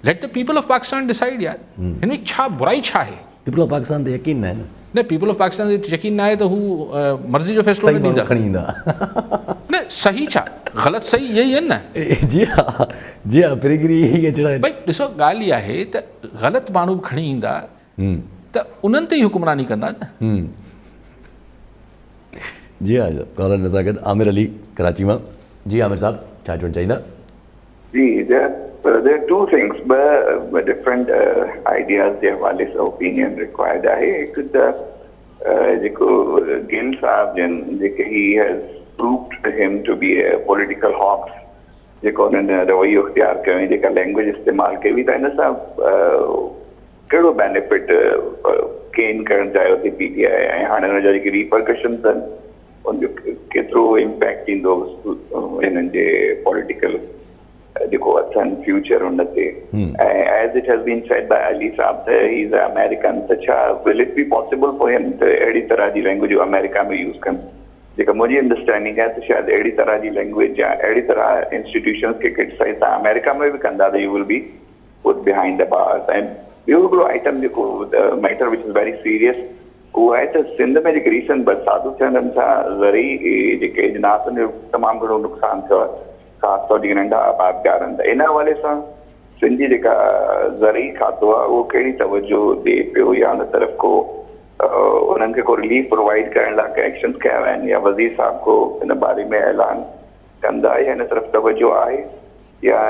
let the people of Pakistan decide يار هن ۾ ڇا برائي ڇا آهي پيپل آف پاڪستان تي يقين ناهي نه پيپل آف پاڪستان تي يقين ناهي ته هو مرضي جو فيصلو نه ڏيندا کڻي ايندا نه صحيح ڇا غلط صحيح اهي ئي آهن نه جي ها جي ها پريگري اهي اچڻا ڀئي ڏسو ڳالهه اها آهي ته غلط ماڻهو به کڻي ايندا ته انهن تي ئي حڪمراني ڪندا نه. جي ها ڪالر نزاڪت عامر علي ڪراچي مان جي عامر صاحب ڇا چوڻ چاهيندا. جي there are two things ٻه ڊفرنٽ آئيڊياز جي حوالي سان اوپينين رڪوائرڊ آهي هڪ ته جيڪو گل صاحب جن جيڪي he has proved him to be a political hoax جيڪو انهن رويو اختيار ڪيو ۽ جيڪا لينگويج استعمال ڪئي وئي ته ان سان ڪهڙو بينيفٽ گين ڪرڻ چاهيو ٿي پي ٽي آء ۽ هاڻي ان جا جيڪي ريپرڪشنز آهن ان جو ڪيترو امپيڪٽ ايندو هنن جي پوليٽيڪل جيڪو اٿن فيوچر ان تي ۽ as it has been said by Ali صاحب ته هي از آمريڪن ته ڇا will it be possible for him ته اهڙي طرح جي لينگويج آمريڪا ۾ يوز ڪن جيڪا منهنجي انڊرسٽينڊنگ آهي ته شايد اهڙي طرح جي لينگويج يا اهڙي طرح انسٽيٽيوشنز کي ڪرٽيسائز تان آمريڪا ۾ به ڪندا ته you will be put behind the bars ۽ ٻيو هڪڙو آئٽم جيڪو ميٽر وچ is very serious اهو آهي ته سنڌ ۾ جيڪي ريسنٽ برساتون ٿيون انهن سان زرعي جيڪي اجناسن جو تمام گهڻو نقصان ٿيو آهي خاص طور جيڪي ننڍا آبادگار آهن ته ان حوالي سان سنڌ جي جيڪا زرعي کاتو آهي اهو ڪهڙي توجه ڏئي پيو يا ان طرف ڪو انهن کي ڪو رليف پرووائيڊ ڪرڻ لاء ڪي ايڪشنز کنيا ويا آهن يا وزير صاحب ڪو ان باري ۾ اعلان ڪندا يا ان طرف توجه آهي يا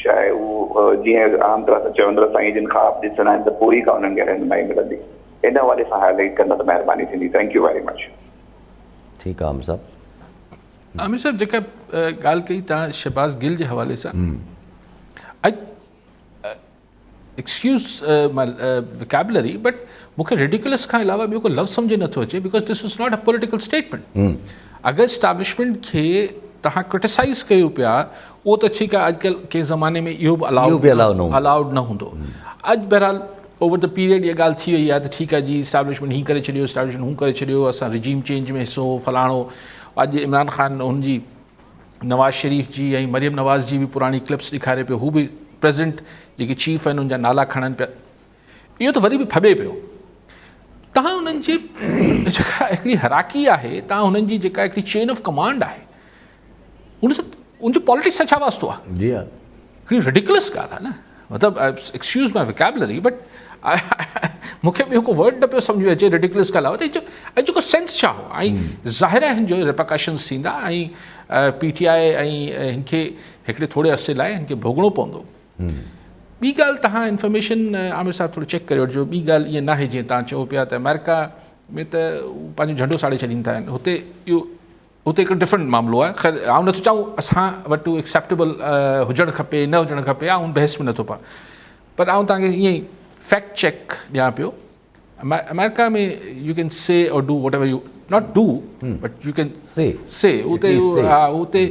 شايد هو جيئن عام طرح سان چوندڙ سائين جن خواب ڏسندا آهن ته پوء ئي ڪا انهن کي رهنمائي ملندي ان حوالي سان هاء لائيٽ ڪندا ته مهرباني ٿيندي thank you very much. ٺيڪ آ عامر صاحب. عامر صاحب جيڪا ڳالهه ڪئي تان شهباز گل جي حوالي سان اڄ ايڪسڪيوز ماء ووڪيبلري بٽ مون کي ريڊيڪولس کان علاوه ٻيو ڪو لفظ سمجهه نٿو اچي because this is not a political statement اگر اسٽيبلشمينٽ کي توهان ڪرٽيسائز ڪيو پيا اهو ته ٺيڪ آهي اڄڪلهه ڪنهن زماني ۾ اهو به الاؤڊ نه هوندو اڄ بهرحال اوور the period اها ڳالهه ٿي وئي آهي ته ٺيڪ آهي جي اسٽيبلشمينٽ هين ڪري ڇڏيو اسٽيبلشمينٽ هون ڪري ڇڏيو اسان رجيم چينج ۾ حصو فلاڻو اڄ عمران خان هن جي نواز شريف جي ۽ مريم نواز جي به پراڻي ڪلپس ڏيکاري پيو هو به پريزنٽ جيڪي چيف آهن ان جا نالا کڻن پيا اهو ته وري به ڦٻي پيو تهان انهن جي جيڪا هڪڙي هراڪي آهي تهان انهن جي جيڪا هڪڙي چين آف ڪمانڊ آهي ان سان ان جو پاليٽڪس سان ڇا واسطو آهي جي ها هڪڙي رڊيڪولس ڳالهه آهي نه مطلب ايڪسڪيوز ماء ووڪيبلري بٽ مون کي ٻيو ڪو ورڊ نه پيو سمجهه ۾ اچي رڊيڪولس کان علاوه ته ان جو ڪو سينس ڇا هو ۽ ظاهر آهي هن جو ريپرڪشنس ٿيندا ۽ پي ٽي آء ۽ هن کي هڪڙي ٿوري عرصي لاء هن کي ڀوڳڻو پوندو ٻي ڳالهه تهان انفارميشن عامر صاحب ٿورو چيڪ ڪري وٺجو ٻي ڳالهه ائين ناهي جيئن تهان چئو پيا ته آمريڪا ۾ ته پنهنجو جهنڊو ساڙي ڇڏين ٿا هتي اهو اتي هڪڙو ڊفرنٽ معاملو آهي خير آئون نٿو چاهون اسان وٽ اهو ايڪسيپٽيبل هجڻ کپي نه هجڻ کپي آئون بحث ۾ نٿو پان پر آئون توهان کي ائين ئي فيڪٽ چيڪ ڏيان پيو America ۾ you can say or do whatever you not do but you can say say اتي ها اتي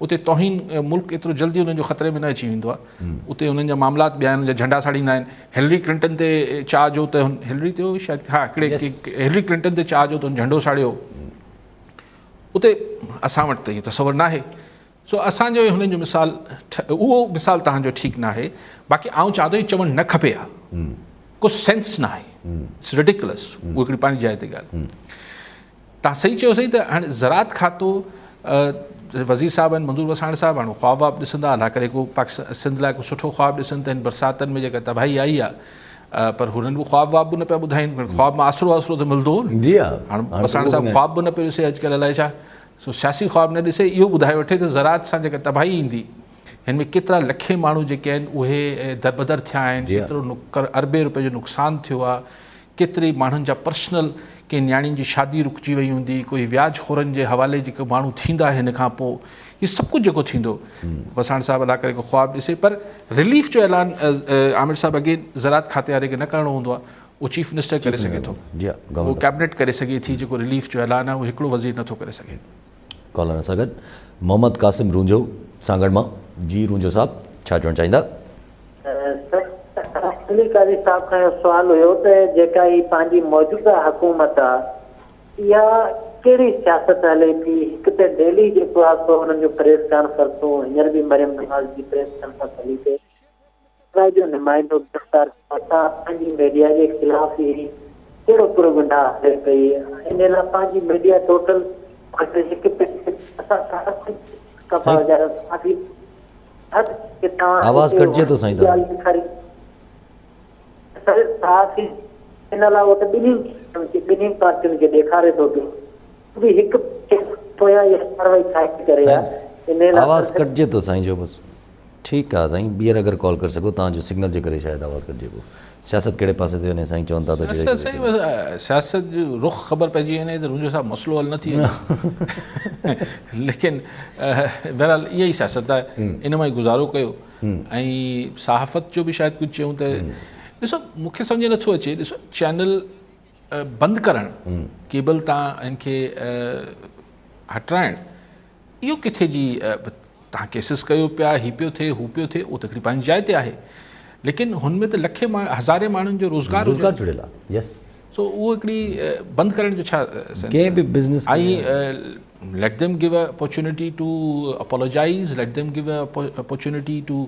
اتي توهين ملڪ ايترو جلدي انهن جو خطري ۾ نه اچي ويندو آهي اتي انهن جا معاملات ٻيا آهن انهن جا جهنڊا ساڙيندا آهن هيلري ڪلنٽن تي چارج هو ته هيلري تي هو شايد ها هڪڙي هيلري ڪلنٽن تي چارج هو ته هن جهنڊو ساڙيو اتي اسان وٽ ته اهو تصور ناهي سو اسان جو هنن جو مثال اهو مثال تهان جو ٺيڪ ناهي باقي آئون چوان ٿو چوڻ نه کپي ها ڪو سينس ناهي it's ridiculous اهو هڪڙي پنهنجي جاء تي ڳالهه تهان صحيح چيو صحيح ته هاڻي زراعت کاتو وزير صاحب آهن منظور وساڻ صاحب هاڻي خواب واب ڏسندا الله ڪري ڪو پاڪستان سنڌ لاء ڪو سٺو خواب ڏسن ته هن برساتن ۾ جيڪا تباهي آئي آهي پر هنن به خواب واب به نه پيا ٻڌائين خواب مان آسرو آسرو ته ملندو هو نه جي ها هاڻ وساڻ صاحب خواب به نه پيو ڏسي اڄڪلهه الائي ڇا سو سياسي خواب نه ڏسي اهو ٻڌائي وٺي ته زراعت سان جيڪا تباهي ايندي هن ۾ ڪيترا لکين ماڻهو جيڪي آهن اهي دربدر ٿيا آهن ڪيترو اربين روپين جو نقصان ٿيو آهي ڪيتري ماڻهن جا پرسنل ڪنهن نياڻين جي شادي رڪجي وئي هوندي، ڪوئي وياج خورن جي حوالي جيڪو ماڻهو ٿيندا هن کان پوء هي سڀ ڪجهه جيڪو ٿيندو وساڻ صاحب الله ڪري ڪو خواب ڏسي پر رليف جو اعلان عامر صاحب اگين زراعت کاتي واري کي نه ڪرڻو هوندو آهي اهو چيف منسٽر ڪري سگهي ٿو اهو ڪيبنيٽ ڪري سگهي ٿي جيڪو رليف جو اعلان آهي اهو هڪڙو وزير نٿو ڪري سگهي. ڪالر سان گڏ محمد قاسم رونجهو سانگهڙ مان جي رونجهو صاحب ڇا چوڻ چاهيندا. سر علي قاضي صاحب کان اهو سوال هيو ته جيڪا هي پنهنجي موجوده حڪومت آ اها ڪهڙي سياست هلي ٿي هڪ ته ڊيلي جيڪو آ سو انهن جون پريس ڪانفرسون هينئر به مريم نواز جي پريس ڪانفرنس هلي پئي سواء جو نمائندو گرفتار ٿيو اسان پنهنجي ميڊيا جي خلاف هي ڪهڙو پروگنڊا هلي پئي ان لاء پنهنجي ميڊيا ٽوٽل هڪ اسان سارا ڪجهه آواز ڪٽجي ٿو سائين توهان سائين آواز ڪٽجي ٿو سائين جو بس ٺيڪ آ سائين ٻيهر اگر ڪال ڪري سگهو توهان جو سگنل جي ڪري شايد آواز ڪٽجي پيو سياست ڪهڙي پاسي ٿي وڃي سائين چون ٿا ته سياست سائين بس سياست جو رخ خبر پئجي وڃي ته رونجهو صاحب مسئلو حل نه ٿي وڃي ليڪن بهرحال اها ئي سياست آهي ان مان ئي گذارو ڪيو ۽ صحافت جو به شايد ڪجهه چيون ته ڏسو مون کي سمجهه نٿو اچي ڏسو چينل بند ڪرڻ ڪيبل تان ان کي هٽرائڻ اهو ڪٿي جي توهان ڪيسز ڪيو پيا هي پيو ٿئي هو پيو ٿئي اهو ته هڪڙي پنهنجي جاء تي آهي ليڪن هن ۾ ته لکين هزارين ماڻهن جو روزگار روزگار جڙيل آهي يس سو اهو هڪڙي بند ڪرڻ جو ڇا سينس ڪنهن به business I let them give a opportunity to apologise let them give a opportunity to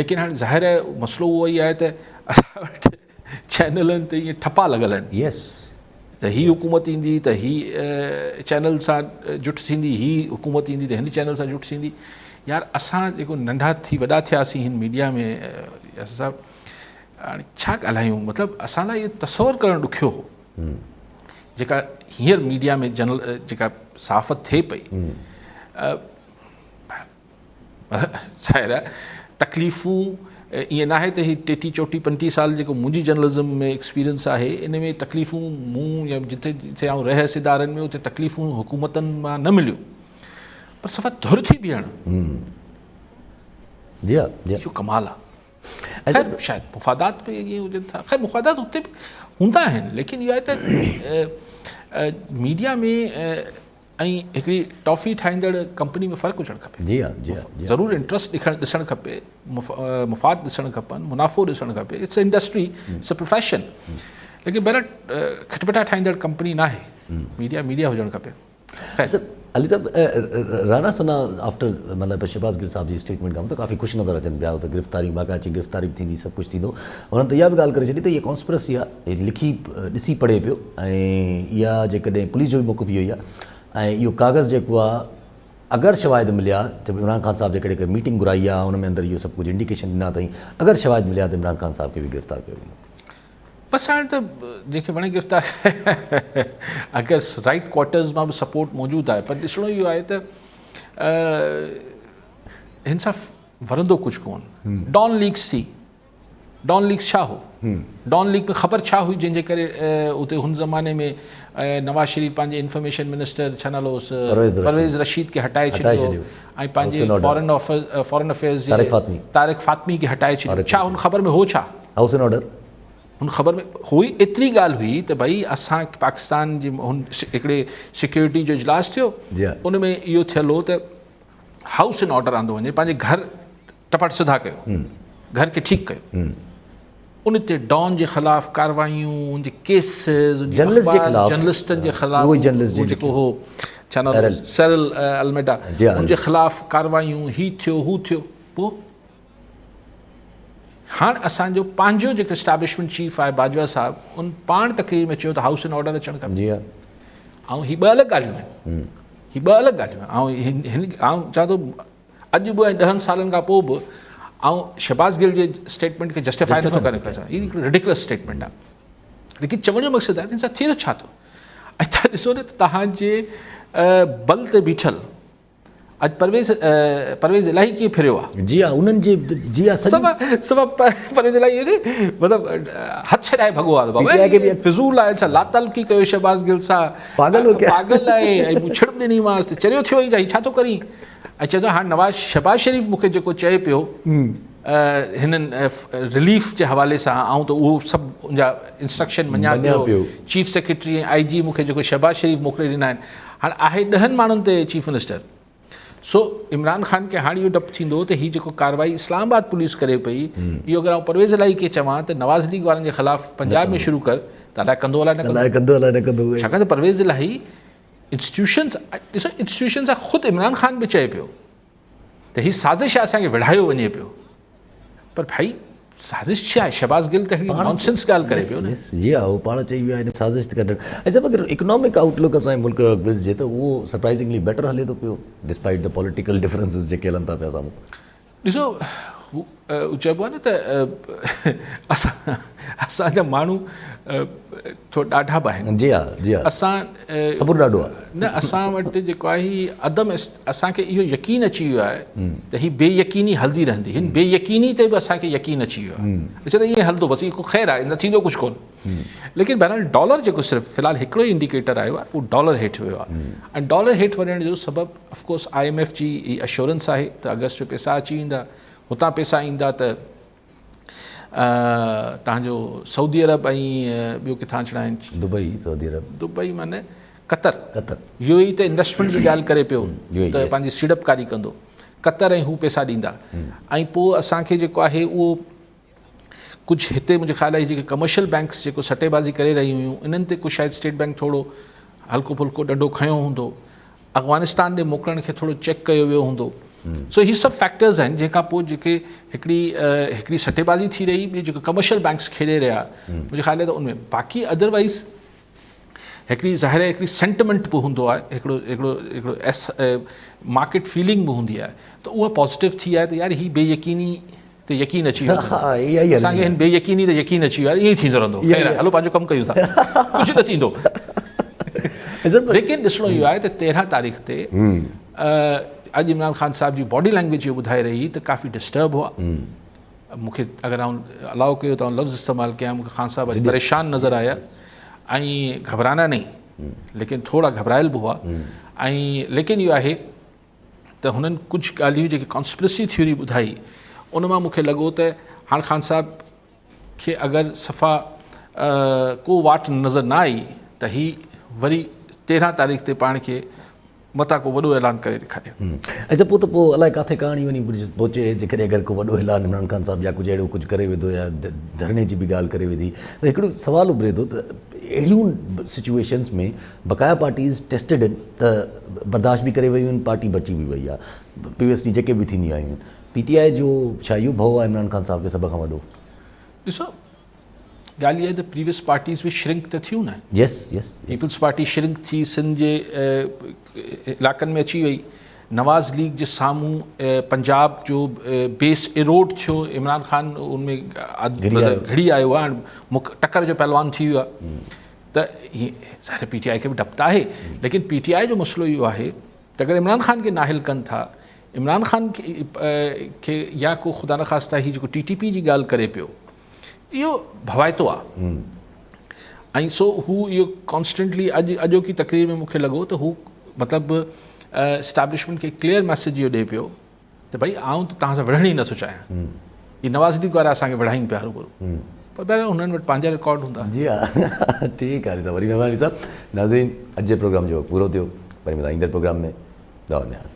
ليڪن هاڻي ظاهر آهي مسئلو اهو ئي آهي ته اسان وٽ چينلن تي ائين ٺپا لڳل آهن يس ته هي حڪومت ايندي ته هي چينل سان جٺ ٿيندي هي حڪومت ايندي ته هن چينل سان جٺ ٿيندي يار اسان جيڪو ننڍا ٿي وڏا ٿياسين هن ميڊيا ۾ ياسر صاحب هاڻي ڇا ڳالهايون مطلب اسان لاء اهو تصور ڪرڻ ڏکيو هو جيڪا هينئر ميڊيا ۾ جنرل جيڪا صحافت ٿئي پئي ظاهر آهي تڪليفون ائين ناهي ته هي ٽيٽيهه چوٽيهه پنجٽيهه سال جيڪو منهنجي جرنلزم ۾ ايڪسپيرينس آهي ان ۾ تڪليفون مون يا جتي جتي آئون رهيس ادارن ۾ اتي تڪليفون حڪومتن مان نه مليون پر صفا ڌر ٿي بيهڻ جي ها جي اهو ڪمال آهي خير شايد مفادات به ائين هجن ٿا خير مفادات اتي به هوندا آهن ليڪن اهو آهي ته ميڊيا ۾ ۽ هڪڙي ٽافي ٺاهيندڙ ڪمپني ۾ فرق هجڻ کپي. جي ها جي ها جي ها. ضرور انٽرسٽ ڏکڻ ڏسڻ کپي مفاد ڏسڻ کپن منافعو ڏسڻ کپي it's industry it's a profession ليڪن بهرحال کٽپٽا ٺاهيندڙ ڪمپني ناهي ميڊيا ميڊيا هجڻ کپي خير. علي صاحب رانا ثنا آفٽر مطلب شهباز گل صاحب جي اسٽيٽمينٽ کان ته ڪافي خوش نظر اچن پيا ته گرفتاري باقاعده چي گرفتاري به ٿيندي سڀ ڪجهه ٿيندو هنن ته اها به ڳالهه ڪري ڇڏي ته هي ڪانسپرسي آهي هي لکي ڏسي پڙهي پيو ۽ اها جيڪڏهن پوليس جو به موقف اهو ئي آهي ۽ اهو ڪاغذ جيڪو آهي اگر شواهد مليا ته عمران خان صاحب جيڪڏهن هڪ ميٽنگ گهرائي آهي ان ۾ اندر اهو سڀ ڪجهه انڊيڪيشن ڏنا اٿئي اگر شواهد مليا ته عمران خان صاحب کي به گرفتار ڪيو ويندو. بس هاڻي ته جنهن کي وڻي گرفتار اگر رائيٽ ڪوارٽرز مان به سپورٽ موجود آهي پر ڏسڻو اهو آهي ته هن سان ورندو ڪجهه ڪون ڊان ليڪس ٿي ڊان ليڪس ڇا هو؟ ڊان ليڪ ۾ خبر ڇا هئي جنهن جي ڪري اتي هن زماني ۾ نواز شريف پنهنجي انفارميشن منسٽر ڇا نالو هوس پرويز رشيد کي هٽائي ڇڏيو ۽ پنهنجي فارن فارن افيئرز جي طارق فاطمي کي هٽائي ڇڏيو ڇا هن خبر ۾ هو ڇا؟ هائوس ان آرڊر هن خبر ۾ هئي ايتري ڳالهه هئي ته ڀئي اسان پاڪستان جي هن هڪڙي سيڪيورٽي جو اجلاس ٿيو ان ۾ اهو ٿيل هو ته هائوس ان آرڊر آندو وڃي پنهنجي گهر ٽپاٽ سڌا ڪيو گهر کي ٺيڪ ڪيو ان تي ڊان جي خلاف ڪاروايون ان جي ڪيسز جرنلسٽن جي خلاف جيڪو هو ڇا نالو سيرل الميڊا ان جي خلاف ڪاروايون هي ٿيو هو ٿيو پوء هاڻ اسان جو پنهنجو جيڪو اسٽيبلشمينٽ چيف آهي باجوا صاحب ان پاڻ تقرير ۾ چيو ته هائوس ان آرڊر اچڻ کپي جي ها ۽ هي ٻه الڳ ڳالهيون آهن هي ٻه الڳ ڳالهيون آهن آئون آئون چوان ٿو اڄ به ۽ ڏهن سالن کان پوء به آئون شهباز گل جي اسٽيٽمينٽ کي جسٽيفائي نٿو ڪري سگهان هي هڪڙو رڊيڪلس اسٽيٽمينٽ آهي ليڪن چوڻ جو مقصد آهي ته ان سان ٿئي ٿو ڇا ٿو ۽ تهان ڏسو نه ته تهان جي بل تي بيٺل اڄ پرويز پرويز الاهي ڪيئن ڦريو آ. جي ها انهن جي جي ها سڄي. صفا صفا پرويز الاهي مطلب هٿ ڇڏائي ڀڳو آ بابا هي فضول آهي ڇا لاتعلقي ڪيو شهباز گل سان پاڳل هو ڪيا پاڳل آهي ۽ مون ڇڙٻ ڏني مانس ته چريو ٿيو آهين ڇا هي ڇا ٿو ڪرين ۽ چئي ٿو هاڻ نواز شهباز شريف مون کي جيڪو چئي پيو هنن رليف جي حوالي سان آئون ته اهو سڀ ان جا انسٽرڪشن مڃان پيو چيف سيڪريٽري ۽ آئي جي مون کي جيڪو شهباز شريف موڪلي ڏنا آهن هاڻ آهي ڏهن ماڻهن تي چيف منسٽر سو عمران خان کي هاڻ اهو ڊپ ٿيندو ته هي جيڪو ڪارروائي اسلام آباد پوليس ڪري پئي اهو اگر آئون پرويز الاهي کي چوان ته نواز ليگ وارن جي خلاف پنجاب ۾ شروع ڪر ته الائي ڪندو الائي نه ڪندو الائي نه ڪندو ڇاڪاڻ ته پرويز الاهي انسٽيٽيوشنز ڏسو انسٽيٽيوشنز سان خود عمران خان به چئي پيو ته هي سازش آهي اسان کي وڙهايو وڃي پيو پر ڀائي سازش ڇا آهي شهباز گل ته هڪڙي نانسنس ڳالهه ڪري پيو نه. جي ها هو پاڻ چئي ويو آهي هن سازش ته ڪڍڻ اڇا مگر اڪنامڪ آئوٽ لڪ اسان جي ملڪ جو ڏسجي ته اهو سرپرائزنگلي بيٽر هلي ٿو پيو ڊسپائيٽ the political differences جيڪي هلن ٿا پيا سامهون. ڏسو هو چئبو آهي نه ته اسان اسان جا ماڻهو ٿورا ڏاڍا به آهن. جي ها جي ها اسان صبر ڏاڍو آهي. نه اسان وٽ جيڪو آهي هي عدم اسان کي اهو يقين اچي ويو آهي ته هي بي يقيني هلندي رهندي هن بي يقيني تي به اسان کي يقين اچي ويو آهي اچا ته ائين هلندو بس اهو خير آهي نه ٿيندو ڪجهه ڪونه ليڪن بهرحال ڊالر جيڪو صرف في الحال هڪڙو ئي انڊيڪيٽر آيو آهي اهو ڊالر هيٺ ويو آهي ۽ ڊالر هيٺ وڃڻ جو سبب of course I M F جي اشورنس آهي ته اگست ۾ پيسا اچي ويندا هتان پيسا ايندا ته تان جو سعودي عرب ۽ ٻيو ڪٿان اچڻا آهن دبئي سعودي عرب دبئي معني قطر قطر يو اي ته انويسٽمينٽ جي ڳالهه ڪري پيو ته پنهنجي سيڙپڪاري ڪندو قطر ۽ هو پيسا ڏيندا ۽ پوء اسان کي جيڪو آهي اهو ڪجهه هتي منهنجي خيال آهي جيڪي ڪمرشل بينڪس جيڪو سٽي بازي ڪري رهيون هيون انهن تي ڪجهه شايد اسٽيٽ بينڪ ٿورو هلڪو ڦلڪو ڏنڊو کنيو هوندو افغانستان ڏي موڪلڻ کي ٿورو چيڪ ڪيو ويو هوندو سو هي سڀ فيڪٽرز آهن جنهن کان پوء جيڪي هڪڙي هڪڙي سٽي بازي ٿي رهي ٻي جيڪو ڪمرشل بينڪس کيڏي رهيا منهنجي خيال آهي ته ان ۾ باقي ادروائز هڪڙي ظاهر آهي هڪڙي سينٽمينٽ به هوندو آهي هڪڙو هڪڙو هڪڙو ايس مارڪيٽ فيلنگ به هوندي آهي ته اها پازيٽو ٿي آهي ته يار هي بي يقيني تي يقين اچي ويو اسان کي هن بي يقيني تي يقين اچي ويو آهي ائين ئي ٿيندو رهندو خير هلو پنهنجو ڪم ڪيون ٿا ڪجهه نه ٿيندو ليڪن ڏسڻو اهو آهي ته 13 تاريخ تي اڄ عمران خان صاحب جي باڊي لينگويج اهو ٻڌائي رهي ته ڪافي ڊسٽرب هئا مون کي اگر آئون الاؤ ڪيو ته آئون لفظ استعمال ڪيان مون کي خان صاحب اڄ پريشان نظر آيا ۽ گهٻرانا نہیں ليڪن ٿورا گهٻرايل به هئا ۽ ليڪن اهو آهي ته هنن ڪجهه ڳالهيون جيڪي ڪانسپرسي ٿيوري ٻڌائي ان مان مون کي لڳو ته هاڻ خان صاحب کي اگر صفا ڪو واٽ نظر نه آئي ته هي وري 13 تاريخ تي پاڻ کي متان ڪو وڏو اعلان ڪري ڏيکاري. اڇا پوء ته پوء الائي ڪاٿي ڪهاڻي وڃي پهچي جيڪڏهن اگر ڪو وڏو اعلان عمران خان صاحب يا ڪجهه اهڙو ڪجهه ڪري وڌو يا ڌرڻي جي به ڳالهه ڪري وڌي ته هڪڙو سوال اڀري ٿو ته اهڙيون سچويشنز ۾ بقايا پارٽيز ٽيسٽڊ آهن ته برداشت به ڪري ويون آهن پارٽي بچي به وئي آهي پريويسلي جيڪي به ٿينديون آيون آهن پي ٽي آء جو ڇا اهو ڀؤ آهي عمران خان صاحب کي سڀ کان وڏو؟ ڏسو ڳالهه اها آهي ته پريويس پارٽيز به شرنڪ ته ٿيون نه. Yes yes. Peoples party shrink ٿي سنڌ جي علائقن ۾ اچي وئي نواز ليگ جي سامهون پنجاب جو بيس ايروڊ ٿيو عمران خان ان ۾ گهڙي آيو آهي ٽڪر جو پهلوان ٿي ويو آهي ته ظاهر پي ٽي آء کي به ڊپ ته آهي ليڪن پي ٽي آء جو مسئلو اهو آهي ته اگر عمران خان کي نااهل ڪن ٿا عمران خان کي يا ڪو خدا نخواسته هي جيڪو ٽي ٽي پي جي ڳالهه ڪري پيو اهو ڀوائتو آهي ۽ سو هو اهو ڪانسٽنٽلي اڄ اڄوڪي تقرير ۾ مونکي لڳو ته هو مطلب اسٽيبلشمينٽ کي ڪليئر ميسيج اهو ڏئي پيو ته ڀئي آئون ته توهان سان وڙهڻ ئي نٿو چاهيان هي نواز ليگ وارا اسان کي وڙهائين پيا هروڀرو پر بهرحال انهن وٽ پنهنجا رڪارڊ هوندا. جي ها ٺيڪ آهي صاحب وڏي مهرباني صاحب ناظرين اڄ جي پروگرام جو وقت پورو ٿيو وري ملان ايندڙ پروگرام ۾ دعا ۾ ياد.